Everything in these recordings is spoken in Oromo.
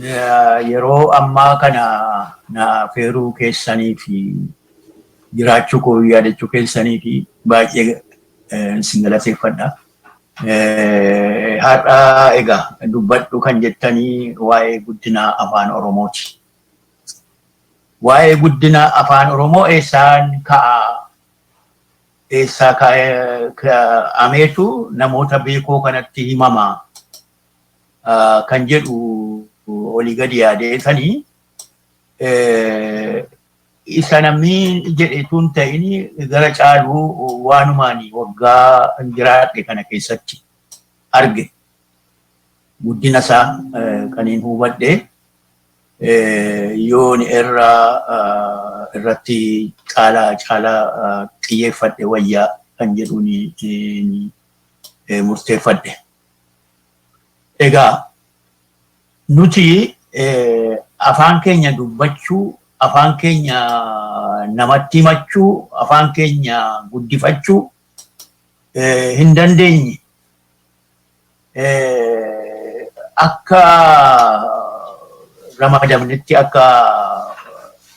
Yeroo ammaa kana na affeeruu keessanii fi jiraachuu koo yaadachuu keessanii fi baay'ee isin galateeffadha. Har'a egaa dubbadhu kan jettanii waa'ee guddina afaan Oromooti. Waa'ee guddina afaan Oromoo eessaan ka'a? Eessaa ka'ameetu namoota beekoo kanatti himama kan jedhu olii gadi yaadeetanii isa namni jedhe tun ta'in gara caaluu waanumaan waggaa jiraadhe kana keessatti arge, guddina isaa kan hin hubadhe yoon irra irratti caalaa caalaa xiyyeeffadhe wayyaa kan jedhuun murteeffadhe. Egaa nuti afaan keenya dubbachuu, afaan keenya namatti himachuu, afaan keenya guddifachuu hin dandeenye. Akka ramadamnetti, akka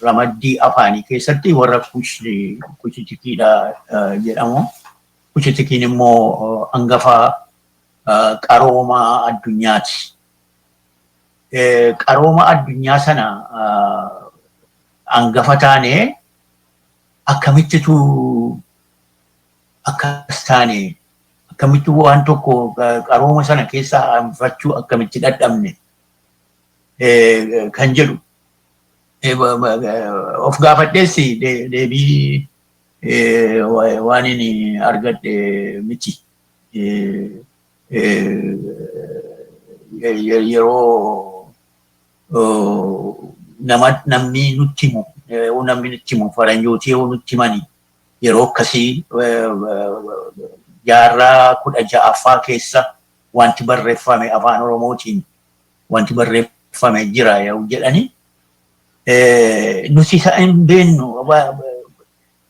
ramaddii afaanii keessatti warra Kushitikiidha jedhamu. Kushitikiin immoo hangafa qarooma addunyaati. Qarooma addunyaa sana hangafa taanee akkamittitu akkas taane, akkamitti waan tokko qarooma sana keessaa hambifachuu akkamitti dadhabne kan jedhu of gaafadheessi deebii waan inni argadhe miti. Yeroo namni nutti himu, namni nutti himu, faranjootii yoo nutti himani, yeroo akkasii jaarraa 16ffaa keessa wanti barreeffame afaan Oromootiin wanti barreeffame jira yoo jedhani, nuti isa hin beennu.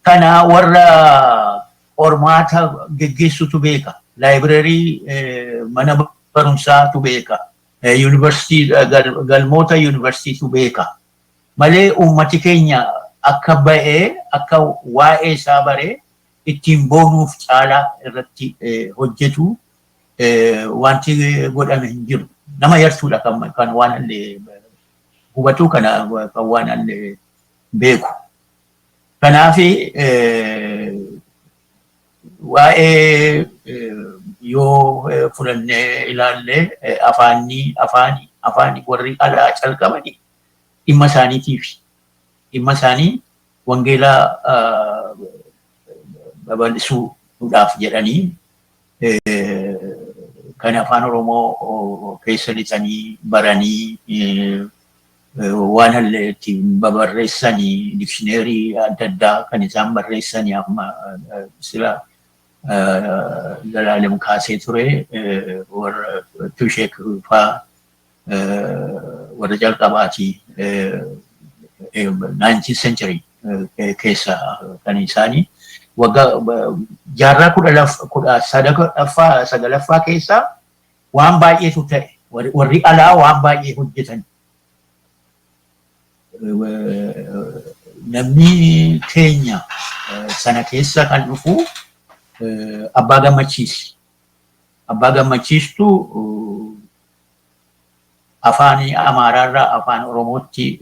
Kana warra qormaata geggeessutu beeka. Library mana barumsaatu beeka. Yuunivarsiitii, galmoota yuunivarsiitiitu beeka. Malee uummati keenya akka ba'ee, akka waa'ee isaa baree ittiin boonuuf caalaa irratti hojjetu wanti godhame hin jiru. Nama yarsuudha kan waan illee hubatu, kana kan waan illee beeku. Kanaaf waa'ee yoo fudhannee ilaalle, afaanni afaani afaani warri alaa calqabani dhimma isaaniitiif, dhimma isaanii wangeelaa babal'isuudhaaf jedhanii kan afaan Oromoo keessa lixanii baranii waan illee ittiin babarreessanii, dictionary adda addaa kan isaan barreessanii, amma sila Zalaalem kaasee ture, warra Tusheek faa warra jalqabaati, 19th century keessa kan isaanii waggaa jaarraa 19ffaa 9ffaa keessa waan baay'eetu ta'e. Warri alaa waan baay'ee hojjetan. Namni keenya sana keessa kan dhufu Abbaa Gammachiisi. Abbaa Gammachiistuu afaan Amaaraarraa afaan Oromootti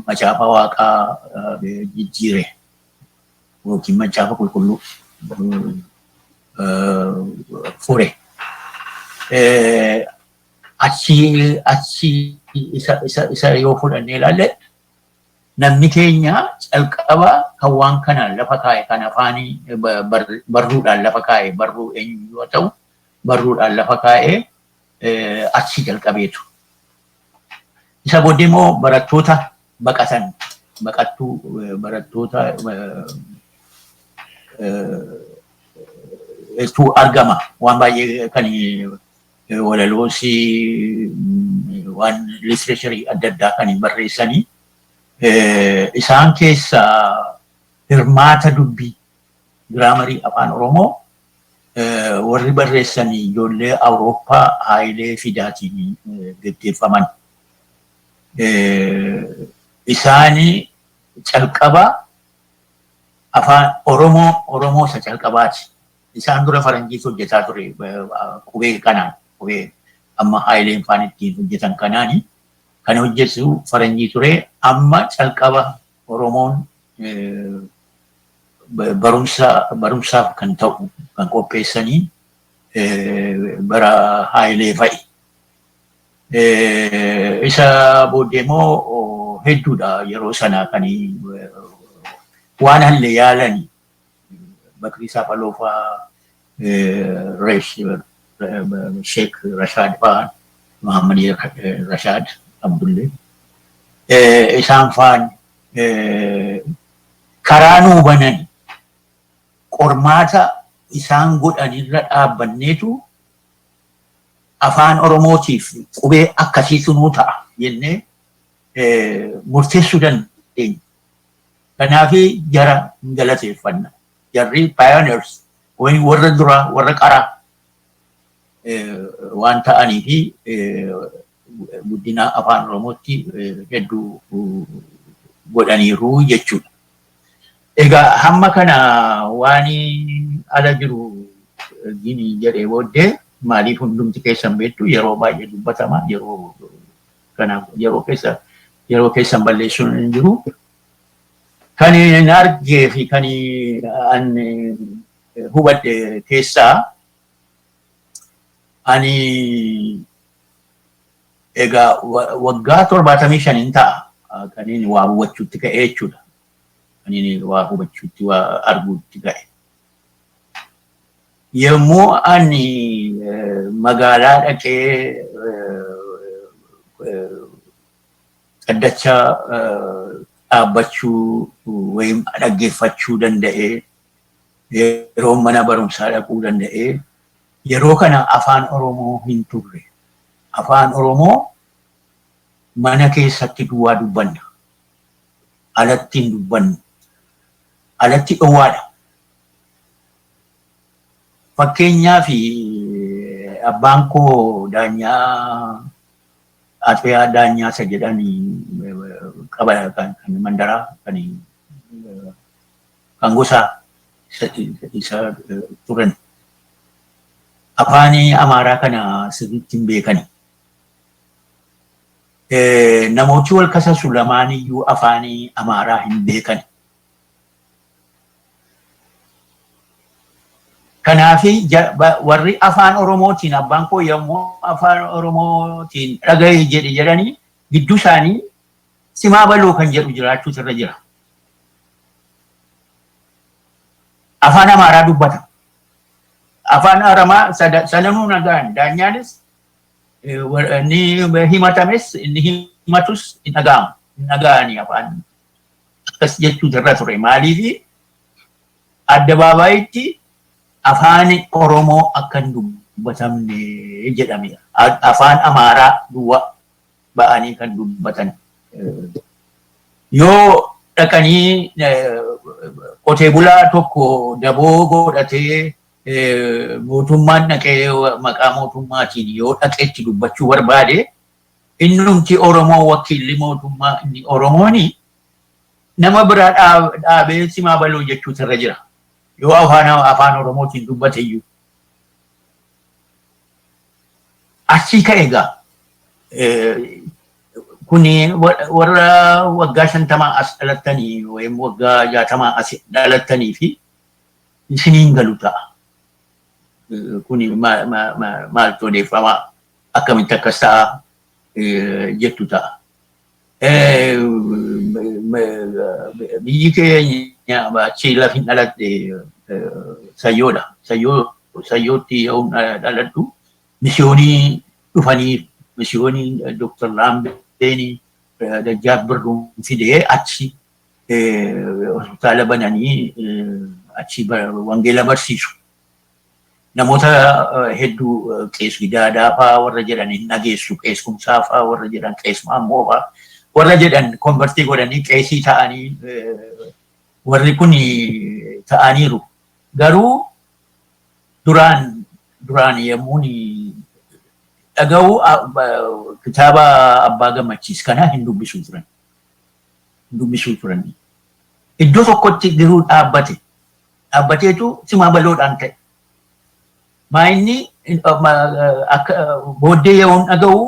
macaafa waaqaa jijjiire yookiin macaafa qulqulluu fure. Achi isa yoo fudhannee ilaalle, namni keenya calqaba kan waan kana lafa kaa'e, kan afaanii barruudhaan lafa kaa'e, barruu eenyu yoo ta'u barruudhaan lafa kaa'e, achi jalqabeetu. Isa booddee immoo barattoota baqatan, baqattuu barattoota tu argama, waan baay'ee kan walaloosii, waan literature adda addaa kan barreessanii. Isaan keessaa hirmaata dubbii, grammar afaan Oromoo Warri barreessan ijoollee Awurooppaa Haayilee Fidaatiin geggeeffaman. Isaanii calqaba afaan Oromoo isa calqabaati. Isaan dura faranjiitu hojjetaa ture qubee kanaan, qubee amma Haayileen faan ittiin hojjetan kanaani kan hojjetu faranjii ture. Amma calqaba Oromoon barumsaaf kan ta'u kan qopheessanii bara Haayilee fa'i. Isa booddee immoo hedduudha yeroo sana kan waan halle yaalani, Bakrii Saafaloo fa'aa, Sheek Rashaad fa'aa, Muhammad Rashaad Abdullee, isaan fa'aan karaa nuu banan. Qormaata isaan godhanirra dhaabbanneetu afaan Oromootiif qubee akkasiitu nuu ta'a jennee murteessuu dandeenya. Kanaaf jara hin galateeffanna. Jarri pioneers, warra duraa, warra qaraa waan ta'anii fi guddina afaan Oromootti hedduu godhaniiru jechuudha. Egaa hamma kana waan ala jiru gini jedhee booddee, maaliif hundumti keessan beektu, yeroo baay'ee dubbatama, yeroo kanaaf yeroo keessan balleessuun hin jiru. Kan hin argee fi kan an hubadhe keessaa, ani egaa waggaa 75n ta'a kan inni waa hubachuutti ka'e jechuudha. Kan inni waa hubachuutti, waa arguutti ka'e. Yommuu ani magaalaa dhaqee dhaddacha dhaabbachuu wayim dhaggeeffachuu danda'ee, yeroo mana barumsaa dhaquu danda'ee, yeroo kana afaan Oromoo hin turre. Afaan Oromoo mana keessatti duwwaa dubbanna. Alatti hin dubbannu. Alatti dhowwaadha. Fakkeenyaaf, abbaan koo daanyaa Atfiyaa Daanyaa isa jedhan qaba, kan mandaraa, kan gosaa isa turan. Afaan Amaaraa kana sirriitti hin beekani. Namooti wal kasasu lamaan iyyuu afaan Amaaraa hin beekan. Kanaaf warri afaan Oromootiin, abbaan koo yommuu afaan Oromootiin dhagahe jedhe jedhanii, gidduu isaanii simaa baloo kan jedhu jiraachuutu irra jira. Afaan Amaaraa dubbata. Afaan Aramaa sananuu nagaan daanyaanis inni himatames inni himatus hin dhaga'amu. Hin dhaga'ani afaan akkas jechuutu irra ture. Maaliifi addabaabayitti afaan Oromoo akka hin dubbatamne jedhame. Afaan Amaaraa duwwaa ba'anii kan dubbatan. Yoo dhaqanii qotee bulaa tokko daboo godhatee mootummaan dhaqee maqaa mootummaatiin yoo dhaqeetti dubbachuu barbaade, innumti Oromoo, wakiilli mootummaa inni Oromooni, nama biraa dhaabee simaa baluu jechuutu irra jira. Yoo afaan Oromootiin dubbate iyyuu. Achii ka'e egaa kuni warra waggaa 50 as dhalattanii yookiin waggaa 60 as dhalattanii fi isiniin galu ta'a. Kuni maaltu odeeffamaa, akkamitti akkas ta'a jettu ta'a. Biyyi keenya achi lafi dhaladhe Sayyoodha. Sayyootti yoo dhaladhu misiyoonii dhufanii, misiyoonii Dr. Laambeenii Dajjaaf Birruun fidee achi hospitaala bananii achi wangeela barsiisu. Namoota hedduu, Qees Gidaadaa fa'aa warra jedhan hin dhageessu, Qees Kumsaa fa'aa warra jedhan, Qees Maammoo fa'aa warra jedhan convert godhanii qeesii ta'anii warri kun ta'aniiru. Garuu Duraan yommuu dhaga'u kitaaba Abbaa Gammachiis kana hin dubbisuu turan. Hin dubbisuu turan. Iddoo tokkotti garuu dhaabbate. Dhaabbateetu simaa baloodhaan ta'e. Maayinni akka booddee yeroon dhaga'u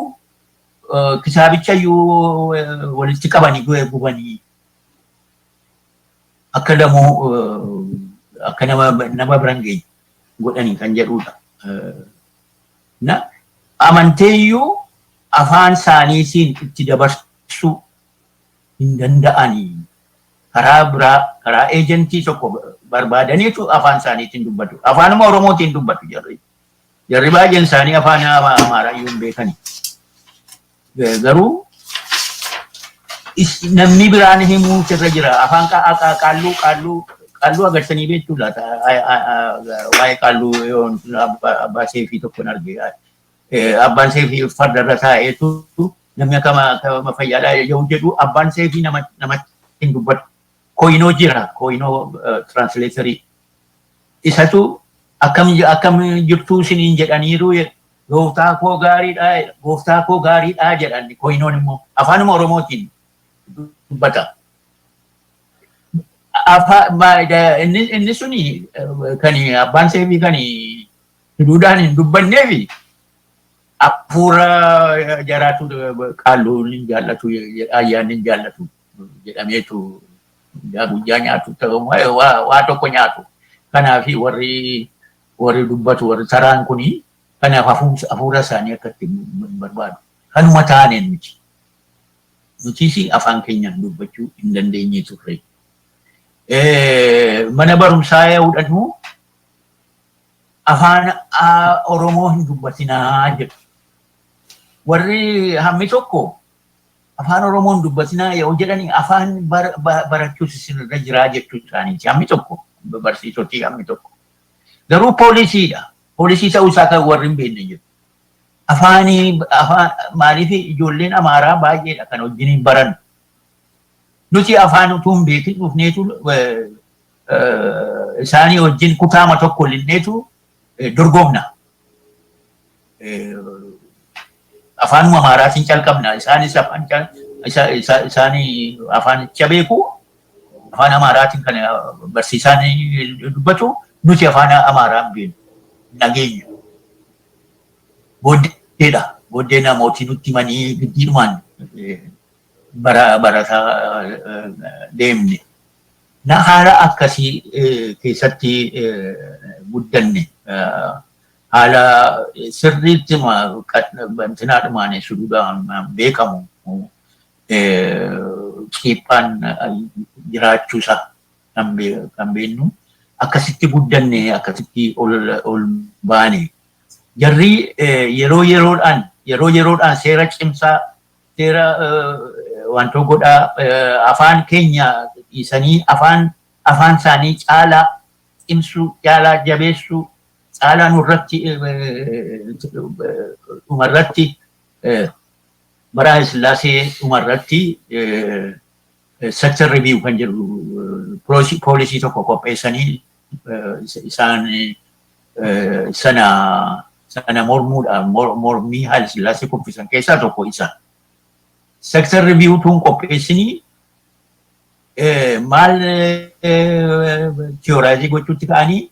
kitaabicha iyyuu walitti qabanii gubanii akka lamuu akka nama bira hin geenye godhanii kan jedhudha. Na amantee iyyuu afaan isaaniitiin itti dabarsuu hin danda'anii, karaa biraa, karaa eejentii tokko barbaadaniitu afaan isaaniitiin dubbatu. Afaanuma Oromootiin dubbatu jarri. Jarri baay'een isaanii afaan Amaaraa iyyuu hin beekani. Garuu namni biraan himuu irra jira. Afaan qaalluu qaalluu qaalluu agartanii beektuu laata? Waa'ee qaalluu yoo abbaa seefii tokko hin arge. Abbaan seefii fardarra taa'eetu namni akkama fayyaadhaa yoo jedhu, abbaan seefii namatti hin dubbatu. Koyinoo jira, koyinoo translatorii. Isatu akkam akkam jirtuu isiniin jedhaniiru, "Gooftaa koo gaariidha, gooftaa koo gaariidha," jedhan. Koyinoon immoo afaanuma Oromootiin dubbata. Inni suni kan abbaan seefii kan duudhaan hin dubbanneefi hafuura jaraatu qaalluun hin jaallatu, ayyaanni hin jaallatu jedhameetu guyyaa nyaatu waa tokko nyaatu. Kanaaf warri dubbatu, warri taraan kuni, kanaaf hafuura isaanii akka itti barbaadu. Kanuma taaneen miti. Nutis afaan keenyaan dubbachuu hin dandeenye turre. Mana barumsaa yoo fudhannu, afaan Oromoo hin dubbatinaa jedhu. Warri hammi tokko afaan Oromoo hin dubbatinaa yoo jedhani, afaan barachuus isinirra jiraa jechuu isaaniiti. Hammi tokko barsiisotii hammi tokko. Garuu poolisiidha. Poolisii ta'uu isaa kan warri hin beekne jiru. Afaanii afaan maaliif ijoolleen Amaaraa baay'eedha kan wajjin hin barannu. Nuti afaan utuu hin beekin dhufneetu isaanii wajjin kutaama tokko linneetu dorgomna. Afaanuma Amaaraatiin calqabna. Isaanis afaan isaanii afaanicha beeku. Afaan Amaaraatiin kan barsiisaan dubbatu, nuti afaan Amaaraa hin beeknu. Nageenya. Booddeedha. Booddee namooti nutti himanii giddiidhumaan barataa deemne. Na haala akkasii keessatti guddanne. Haala sirriitti bantinaadhumaan suduudhaan beekamu ciiphaan jiraachuusaa kan beeknu, akkasitti guddanne, akkasitti ol baane. Jarri yeroo yeroodhaan seera cimsaa, seera wantoo godhaa, afaan keenya dhiisanii afaan isaanii caalaa cimsuu, caalaa jabeessuu, caalaa nurratti dhumarratti bara Sillaasee dhumarratti sector review kan jedhu poolisii tokko qopheessanii isaan sana mormuudhaan mormii Haile Sillaasee kuffisan keessaa tokko isa. Sector review tun qopheessinii maal theorize gochuutti ka'anii,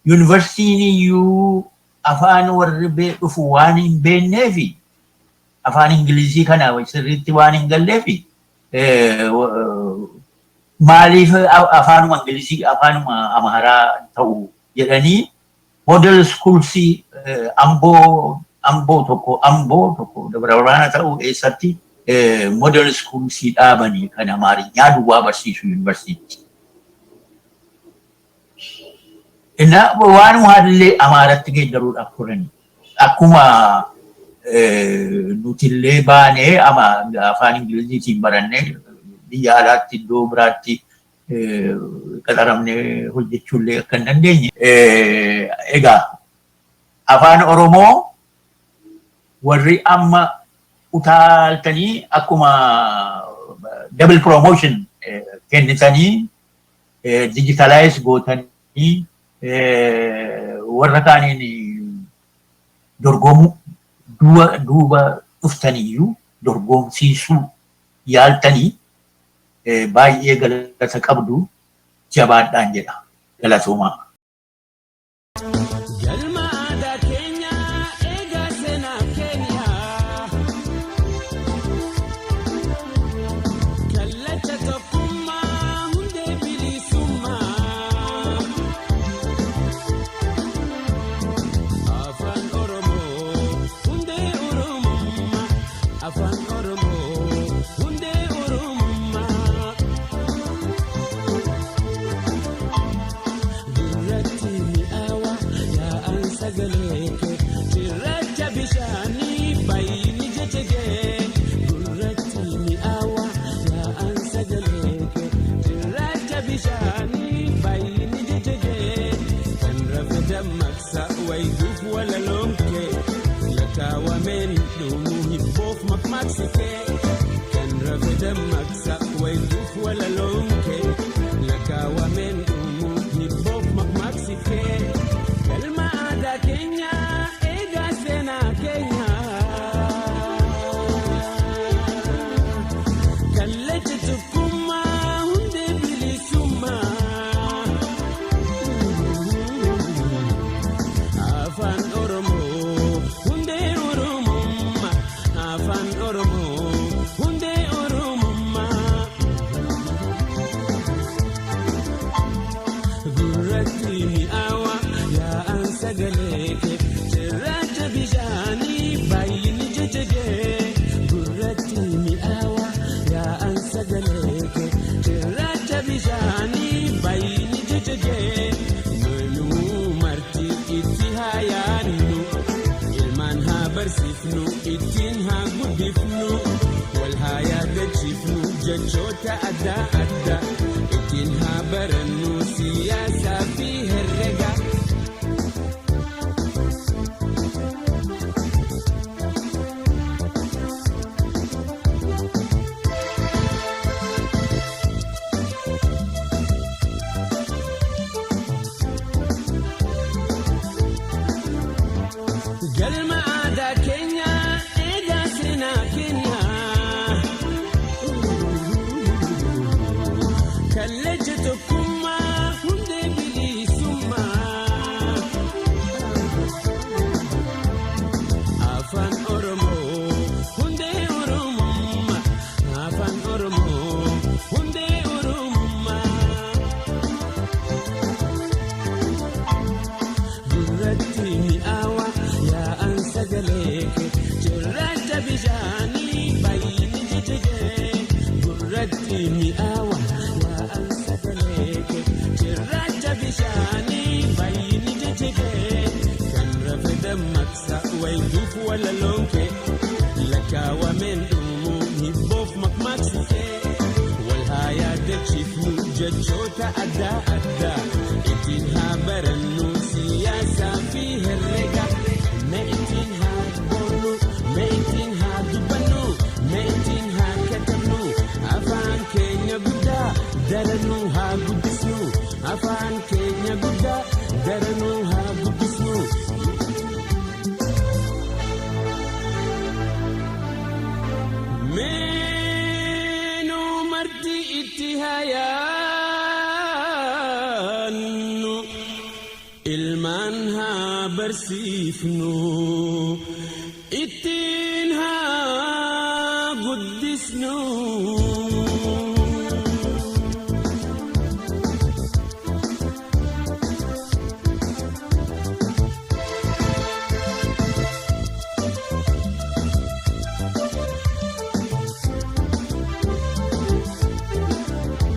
yuunivarsiitiin iyyuu afaan warri dhufu waan hin beekneefi, afaan Ingilizii kana sirriitti waan hin galleefi, maaliif afaanuma Ingilizii, afaanuma Amaaraa ta'u jedhanii model schoolsii Amboo tokko, Dabra Birhaana ta'u eessatti model schoolsii dhaabanii kan Amaarinyaa duwwaa barsiisu yuunivarsiitii. Inna waanuma illee Amaaratti geeddaruudhaaf turani. Akkuma nutillee baanee ama afaan Ingiliziitiin barannee biyya alaatti iddoo biraatti qaxaramnee hojjechuullee akka hin dandeenye. Egaa afaan Oromoo warri amma utaaltanii akkuma double promotion kennitanii digitalize gootanii Warra kaaniin dorgomuu duuba dhuftaniyyuu dorgomsiisuu yaaltanii baay'ee galata qabdu, jabaadhaan jedha. Galatoomaa. Galma aadaa keenyaa eegaa seenaa keenyaa, kallacha tokkummaa, hundee bilisummaa, Afaan Oromoo hundee Oromummaa, Afaan Oromoo hundee Oromummaa. Gurratti mi'aawa yaa'an sagalee kee, cirracha bishaanii baay'inni jecha kee. Gurratti mi'aawa yaa'an sagalee kee, cirracha bishaanii baay'inni jecha kee. Kan rafe dammaqsa wayituuf walaloon kee, lakkaawameen dhumuu hibboof maqmaqsi kee. Kan rafe dammaqsa wayituuf walaloon kee, lakkaawameen dhumuu hibboof maqmaqsi kee. Galma aadaa keenyaa eegaa seenaa keenyaa, kallacha tokkummaa, hundee bilisummaa, Afaan Oromoo hundee Oromummaa, Afaan Oromoo hundee Oromummaa. Gurratti mi'aawa yaa'an sagalee kee, cirracha bishaanii baay'inni jecha kee. Gurratti mi'aawa yaa'an sagalee kee, cirracha bishaanii baay'inni jecha kee. Nuu marti itti haa yaadnu, ilmaan haa barsiifnu, ittiin haa guddifnu, wal haa yaadachiifnu, jechoota adda addaa ittiin haa barannu, siyaasaa fi herrega. Galma aadaa keenyaa eegaa seenaa keenyaa, kallacha tokkummaa, hundee bilisummaa, Afaan Oromoo hundee Oromummaa, Afaan Oromoo hundee Oromummaa. Gurratti mi'aawa yaa'an sagalee kee, cirracha bishaanii baay'inni jecha kee. Gurratti mi'aawa yaa'an sagalee kee, cirracha bishaanii baay'inni jecha kee. Kan rafe dammaqsa wayituuf walaloon kee, lakkaawameen dhumuu hibboof maqmaqsi kee. Wal haa yaadachiifnu, jechoota adda addaa ittiin haa barannu, siyaasaa fi herrega. Mee ittiin haa boonnu, mee ittiin haa dubbannu, mee ittiin haa katabnu. Afaan keenya guddaa daranuu haa guddisnu, afaan keenya guddaa daranuu haa guddisnu. Meenuu marti itti haa yaannu, ilmaan haa barsiifnu, ittiin haa guddisnu.